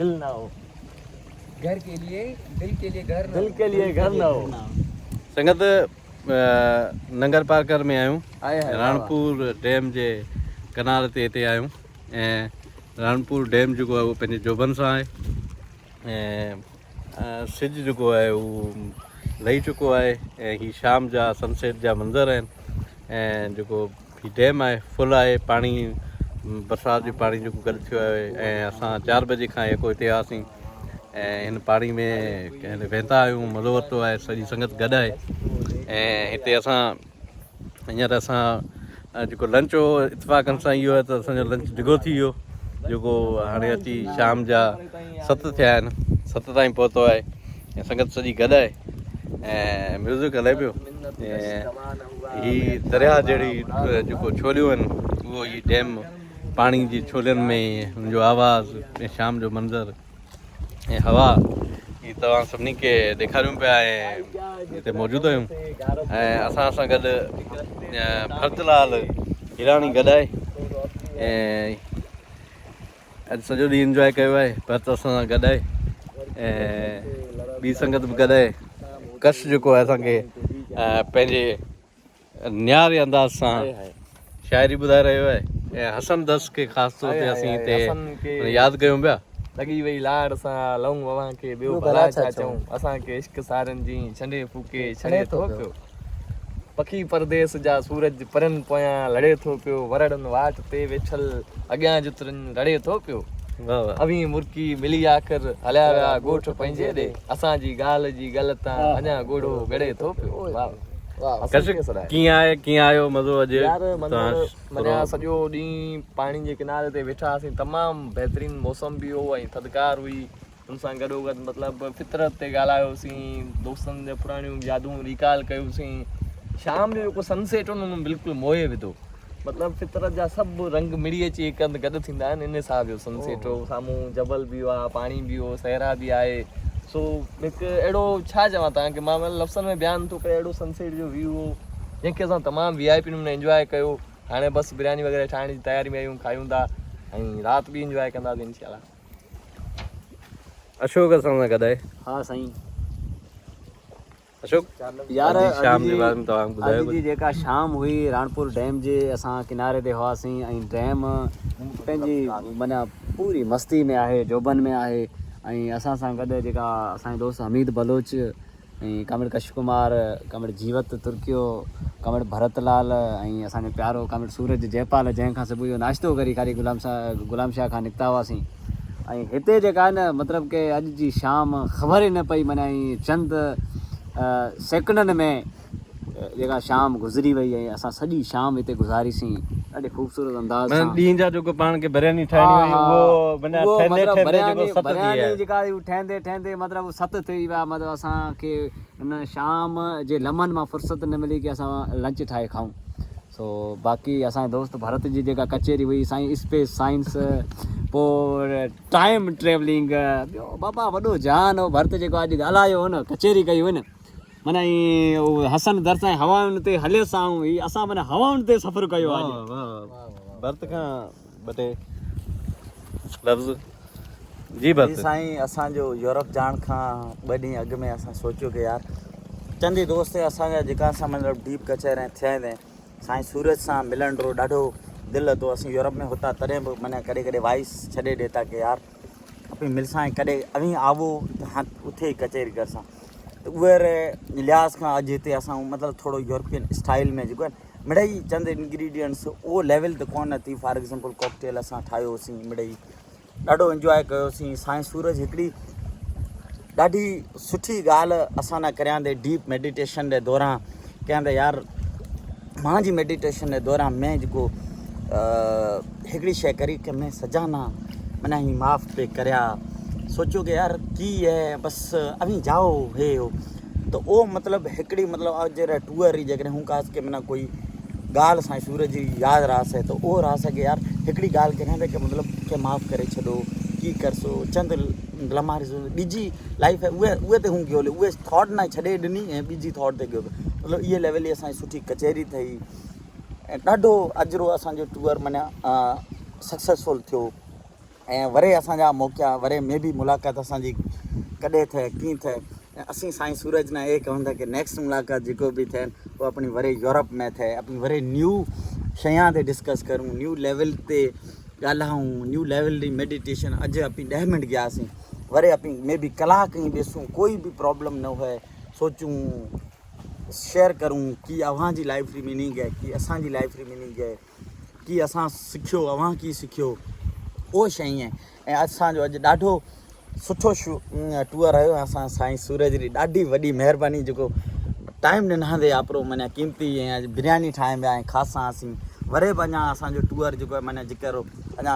دل نه هو. گهر ڪي ليي دل ڪي ليي گهر نه دل ڪي ليي گهر نه هو. سنگت ننگر پارڪر ۾ آهيون راڻپور ڊيم جي ڪنار تي هتي آهيون ۽ راڻپور ڊيم جيڪو آهي اهو پنهنجي جوڀن سان آهي ۽ سج جيڪو آهي اهو لهي چڪو آهي ۽ هي شام جا سنسيٽ جا منظر آهن ۽ جيڪو هي ڊيم آهي فل آهي پاڻي برسات جو پاڻي جيڪو گڏ ٿيو آهي ۽ اسان چار بجي کان يڪو هتي آياسين ۽ هن پاڻي ۾ ڪنهن وينتا آهيون مزو ورتو آهي سڄي سنگت گڏ آهي ۽ هتي اسان هينئر اسان جيڪو لنچ هو اتفاقن سان اهو آهي ته اسانجو لنچ ڊگهو ٿي ويو جيڪو هاڻي اچي شام جا ست ٿيا آهن ست تائين پهتو آهي ۽ سنگت سڄي گڏ آهي ۽ ميوزڪ هلي پيو ۽ هي درياهه جهڙي جيڪو ڇوليون آهن اهو هي ڊيم پاڻي جي ڇولين ۾ ان جو آواز ۽ شام جو منظر ۽ هوا هي توهان سڀني کي ڏيکاريون پيا ۽ هتي موجود آهيون ۽ اسان سان گڏ ڀرت لال هيراڻي گڏ آهي ۽ اڄ سڄو ڏينهن انجواء ڪيو آهي ڀرت اسان سان گڏ آهي ۽ ٻي سنگت به گڏ آهي ڪش جيڪو آهي اسانکي پنهنجي نياري انداز سان شاعري ٻڌائي رهيو آهي ۽ حسن درس کي خاص طور تي اسين هتي ياد ڪيون پيا. لڳي وئي لاڙ سان لئون اوهان کي ٻيو ڀلا ڇا چئون اسان کي عشق سارن جي ڇنڊي ڦوڪي ڇڻي ٿو پيو. پکي پرديس جا سورج پرين پويان لڙي ٿو پيو ورڙن واٽ تي ويٺل اڳيان جترن رڙي ٿو پيو اوهين مرڪي ملي آخر هليا ويا ڳوٺ پنهنجي ڏي اسان جي ڳالهه جي ڳل تان اڃا ڳوڙهو ڳڙي ٿو پيو ڪيئن آهي ڪيئن آيو مزو اڄ يار منظر معنيٰ سڄو ڏينهن پاڻي جي ڪناري تي ويٺا هئاسين تمام بهترين موسم به هو ۽ ٿڌڪار هئي ان سان گڏوگڏ مطلب فطرت تي ڳالهايوسين، دوستن جا پراڻيون يادون ريڪال ڪيوسين. شام جو جيڪو سن سيٽ هو نه ان بلڪل موهي وڌو. مطلب فطرت جا سڀ رنگ مڙي اچي هڪ هنڌ گڏ ٿيندا آهن ان حساب جو سن سيٽ هو. سامهون جبل به هئا، پاڻي به هو، صحرا به آهي. سو هڪ اهڙو ڇا چوان توهان کي مان لفظن ۾ بيان نٿو ڪري اهڙو سن سيٽ جو ويو هو جنهن کي اسان تمام وي آء پي نموني انجواء ڪيو. هاڻي بس برياني وغيره ٺاهڻ جي تياري ۾ آهيون کايون ٿا ۽ رات به انجواء ڪنداسين انشاء الله. اشوڪ اسان سان گڏ آهي. ها سائين. اشوڪ يار اڄ جي شام جي باري ۾ توهان ٻڌايو اڄ جي جيڪا شام هئي راڻپور ڊيم جي اسان ڪناري تي هئاسين ۽ ڊيم پنهنجي معنيٰ پوري مستي ۾ آهي جوڀن ۾ آهي ۽ اسان سان گڏ جيڪا اسان جو دوست حميد بلوچ ۽ ڪامريڊ ڪش ڪمار، ڪامريڊ جيوت ترڪيو، ڪامريڊ ڀرت لال ۽ اسان جو پيارو ڪامريڊ سورج جئپال جنهن کان صبح جو ناشتو ڪري خالي غلام غلام شاهه کان نڪتا هئاسين ۽ هتي جيڪا آهي نه مطلب ڪي اڄ جي شام خبر ئي نه پئي معنيٰ ائين چند سيڪنڊن ۾ جيڪا شام گذري وئي ۽ اسان سڄي شام هتي گذاريسين ڏاڍي خوبصورت انداز سان. ڏينهن جا جيڪو پاڻ کي برياني ٺاهڻي هئي اهو معنيٰ ٺهندي ٺهندي جيڪو ست ٿي ويا. برياني جيڪا هئي ٺهندي ٺهندي مطلب ست ٿي ويا مطلب اسان کي ان شام جي لمحن مان فرصت نه ملي ڪي اسان لنچ ٺاهي کائون سو باقي اسان جي دوست ڀرت جي جيڪا ڪچهري هئي سائين اسپيس سائنس پوء ٽائيم ٽريولنگ ٻيو بابا وڏو جهان هو ڀرت جيڪو اڄ ڳالهايو هو نه ڪچهري ڪئي هئي نه معنيٰ ائين اهو حسن درس ۽ هوائن تي هليس آئون هي اسان معنيٰ هوائن تي سفر ڪيو آهي واهه واهه ڀرت کان ٻه ٽي لفظ جي ڀرت. جي سائين اسان جو يورپ جاڻ کان ٻه ڏينهن اڳ ۾ اسان سوچيو ڪي يار چند ئي دوست اسان جا جيڪا اسان مطلب ڊيپ ڪچهري ٿيا آهن سائين سورج سان ملڻ رو ڏاڍو دل هتو اسين يورپ ۾ هتا تڏهن به معنيٰ ڪڏهن ڪڏهن وائس ڇڏي ڏيتا ڪي يار اپين ملسان ۽ ڪڏهن اوهين آوو ته هان اتي ئي ڪچهري ڪرسان ته اهي ري لحاظ کان اڄ هتي اسان مطلب ٿورو يورپين اسٽائل ۾ جيڪو آهي مڙئي چند انگريڊينٽس اهو ليول ته ڪونه ٿي فار ايگزامپل ڪاڪٽيل اسان ٺاهيوسين مڙئي ڏاڍو انجواء ڪيوسين سائين سورج هڪڙي ڏاڍي سٺي ڳالهه اسان نه ڪريان the deep meditation جي دوران ڪيان ته يار مان جي ميڊيٽيشن جي دوران مين جيڪو هڪڙي شي ڪري ڪي مين سجانا منا هي معاف پي ڪريا سوچيو ڪي يار ڪي هي بس اوهين جاؤ هي هو ته او مطلب هڪڙي مطلب اڄ جي ٽوئر ري جيڪڏهن هون ڪاس ڪي منا ڪوئي ڳالهه سائين سورج جي ياد راس هي ته او راس ڪي يار هڪڙي ڳالهه ڪريان ته ڪي مطلب ڪي معاف ڪري ڇڏو ڪي ڪرسو چند لمحا ٻيجي لائف هي اهي اهي تي هون گيو اهي ٿاٽ نه ڇڏي ڏني ۽ ٻيجي ٿاٽ تي گيو مطلب اهي ليول جي اسان جي سٺي ڪچهري ٿئي ۽ ڏاڍو اجرو اسان جو ٽوئر معنيٰ سڪسيسفل ٿيو. ۽ وري اسان جا موقعا وري مي بي ملاقات اسان جي ڪڏهن ٿئي ڪيئن ٿئي ۽ اسين سائين سورج نا اهي ڪهون ٿا ڪي نيڪسٽ ملاقات جيڪو به ٿئي اهو اپني وري يورپ ۾ ٿئي اپني وري نيو شيان تي ڊسڪس ڪرون نيو ليول تي ڳالهائون نيو ليول جي ميڊيٽيشن اڄ اپين ڏهه منٽ گياسين وري اپين مي بي ڪلاڪ ائين بيسون ڪوئي به پرابلم نه هئي سوچون شيئر ڪرون ڪي اوهان جي لائف ري ميننگ آهي ڪي اسان جي لائف ري ميننگ آهي ڪي اسان سکيو اوهان ڪي سکيو اهو شيء ۽ اسان جو اڄ ڏاڍو سٺو ٽوئر رهيو ۽ اسان سائين سورج جي ڏاڍي وڏي مهرباني جيڪو ٽائيم ڏنا آپرو معنيٰ قيمتي ۽ اڄ برياني ٺاهي ويا ۽ کاسان اسين وري به اڃا اسان جو ٽوئر جيڪو آهي معنيٰ جيڪر اڃا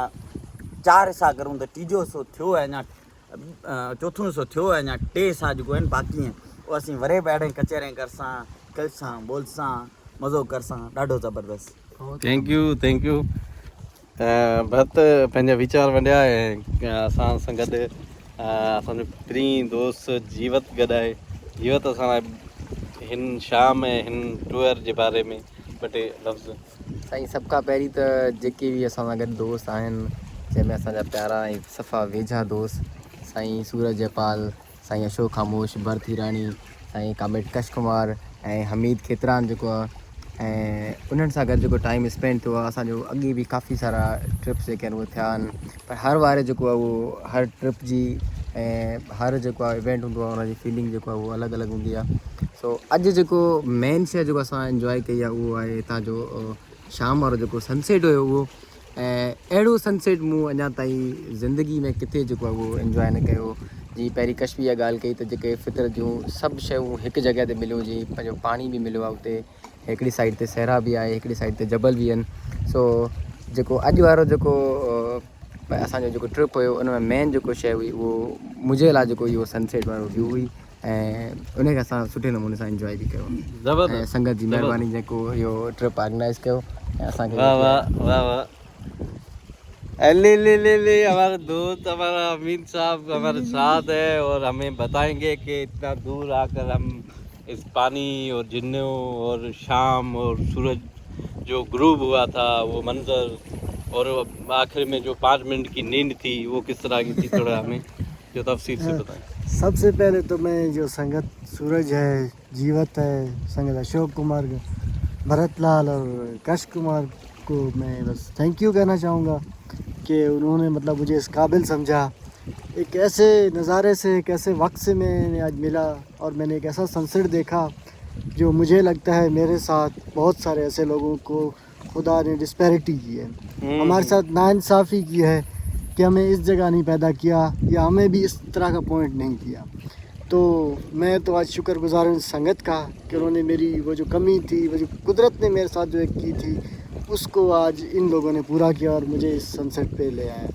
چار حصا ڪرون ته ٽيجو حصو ٿيو آهي اڃا چوٿون حصو ٿيو آهي اڃا ٽي حصا جيڪو آهن باقي آهن اهو اسين وري به اهڙي ڪچهري ڪرسان کلسان ٻولسان مزو ڪرسان ڏاڍو زبردست. Thank you thank you ڀرت پنهنجا ويچار ونڊيا ۽ اسان سان گڏ اسان جو پرين دوست جيوت گڏ آهي جيوت اسان لاء هن شام ۽ هن ٽوئر جي باري ۾ ٻه ٽي لفظ. سائين سڀ کان پهرين ته جيڪي به اسان سان گڏ دوست آهن جنهن ۾ اسان جا پيارا ۽ صفا ويجها دوست سائين سورج جئپال، سائين اشوڪ خاموش، ڀرت هيراڻي، سائين ڪامريڊ ڪش ڪمار ۽ حميد کيتران جيڪو آهي ۽ انهن سان گڏ جيڪو ٽائيم اسپينڊ ٿيو آهي اسان جو اڳي به ڪافي سارا ٽرپس جيڪي آهن اهي ٿيا آهن پر هر واري جيڪو آهي اهو هر ٽرپ جي ۽ هر جيڪو آهي ايونٽ هوندو آهي ان جي فيلنگ جيڪو آهي اهو الڳ الڳ هوندي آهي سو اڄ جيڪو مين شيء جيڪو اسان انجواء ڪئي آهي اهو آهي هتان جو شام وارو جيڪو سنسيٽ هيو اهو ۽ اهڙو سنسيٽ مون اڃا تائين زندگي ۾ ڪٿي جيڪو آهي اهو انجواء نه ڪيو جي پهرين ڪشمي اها ڳالهه ڪئي ته جيڪي فطرت جون سڀ شيون هڪ جڳهه تي مليون جي پنهنجو پاڻي به مليو آهي اتي هڪڙي سائيڊ تي صحرا به آهي هڪڙي سائيڊ تي جبل به آهن سو جيڪو اڄ وارو جيڪو اسانجو جيڪو ٽرپ هيو ان ۾ مين جيڪو شيء هئي اهو منهنجي لاء جيڪو اهو سنسيٽ وارو ويو هئي ۽ ان کي اسان سٺي نموني سان انجواء به ڪيو زبردست سنگت جي مهرباني جيڪو اهو ٽرپ آرگنائز ڪيو ۽ اسان کي واه واه واه واه لي لي لي لي ہمارا دوست ہمارا امین صاحب ہمارے ساتھ ہے اور ہمیں بتائیں گے کہ اتنا دور آ کر ہم اس پانی اور جنوں اور شام اور سورج جو غروب ہوا تھا وہ منظر اور آخر میں جو پانچ منٹ کی نیند تھی وہ کس طرح کی تھی تھوڑا ہمیں جو تفصیل سے بتائیں۔ سب سے پہلے تو میں جو سنگت سورج ہے، جیوت ہے، سنگت اشوک کمار، بھرت لال اور کش کمار کو میں بس thank you کہنا چاہوں گا کہ انہوں نے مطلب مجھے اس قابل سمجھا۔ ایک ایسے نظارے سے، ایک ایسے وقت سے میں آج ملا اور میں نے ایک ایسا سنسیٹ دیکھا جو مجھے لگتا ہے میرے ساتھ بہت سارے ایسے لوگوں کو خدا نے ڈسپیرٹی کی ہے، ہمارے ساتھ ناانصافی کی ہے کہ ہمیں اس جگہ نہیں پیدا کیا یا ہمیں بھی اس طرح کا پوائنٹ نہیں دیا۔ تو میں تو آج شکر گزار ہوں سنگت کا کہ انہوں نے میری وہ جو کمی تھی، وہ جو قدرت نے میرے ساتھ جو ایک کی تھی، اس کو آج ان لوگوں نے پورا کیا اور مجھے اس سنسیٹ پہ لے آیا۔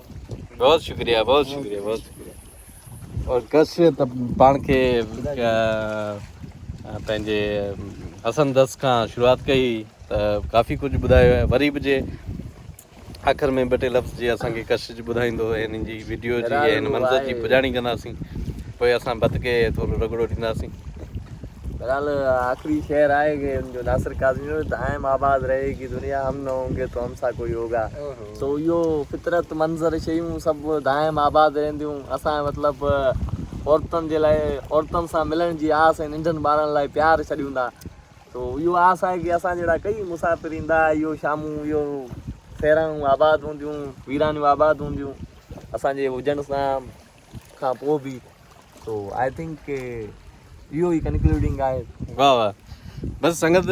بہت شکریہ، بہت شکریہ، بہت شکریہ۔ اور ڪس ته پاڻ کي پنهنجي حسن دس کان شروعات ڪئي ته ڪافي ڪجهه ٻڌايو ۽ وري به جي آخر ۾ ٻه ٽي لفظ جي اسان کي ڪشش ٻڌائيندو ۽ هن جي وڊيو جي ۽ هن منظر جي پڄاڻي ڪنداسين پوء اسان ڀت کي ٿورو رڳڙو ڏينداسين. بھرحال آخري شعر آهي ڪي ان جو ناصر ڪاظمي جو دائم آباد رهي گي دنيا هم نه هونگي تو هم سا ڪوئي هوگا سو اهو فطرت منظر شيون سڀ دائم آباد رهنديون اسان مطلب عورتن جي لاء عورتن سان ملڻ جي آس ۽ ننڍن ٻارن لاء پيار ڇڏيون ٿا سو اهو آس آهي ڪي اسان جهڙا ڪئي مسافر ايندا اهو شامون اهو صحرائون آباد هونديون ويرانيون آباد هونديون اسان جي هجڻ سان کان پوء به سو I think ڪي اهو ئي ڪنڪلوڊنگ آهي. واھ واھ بس سنگت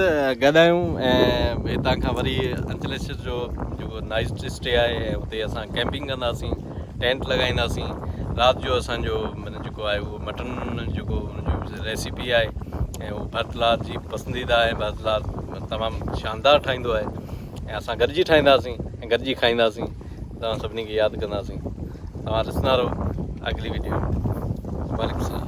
گڏ آهيون ۽ هتان کان وري انچليشور جو جيڪو نائيٽ اسٽي آهي ۽ اتي اسان ڪيمپنگ ڪنداسين ٽينٽ لڳائينداسين رات جو اسان جو معنی جيڪو آهي اهو مٽن جيڪو ان جو ريسيپي آهي ۽ اهو ڀرت لال جي پسنديده آهي ڀرت لال تمام شاندار ٺاهيندو آهي ۽ اسان گڏجي ٺاهينداسين ۽ گڏجي کائينداسين توهان سڀني کي ياد ڪنداسين توهان ڏسندا رهو اڳلي وڊيو وعليڪم السلام.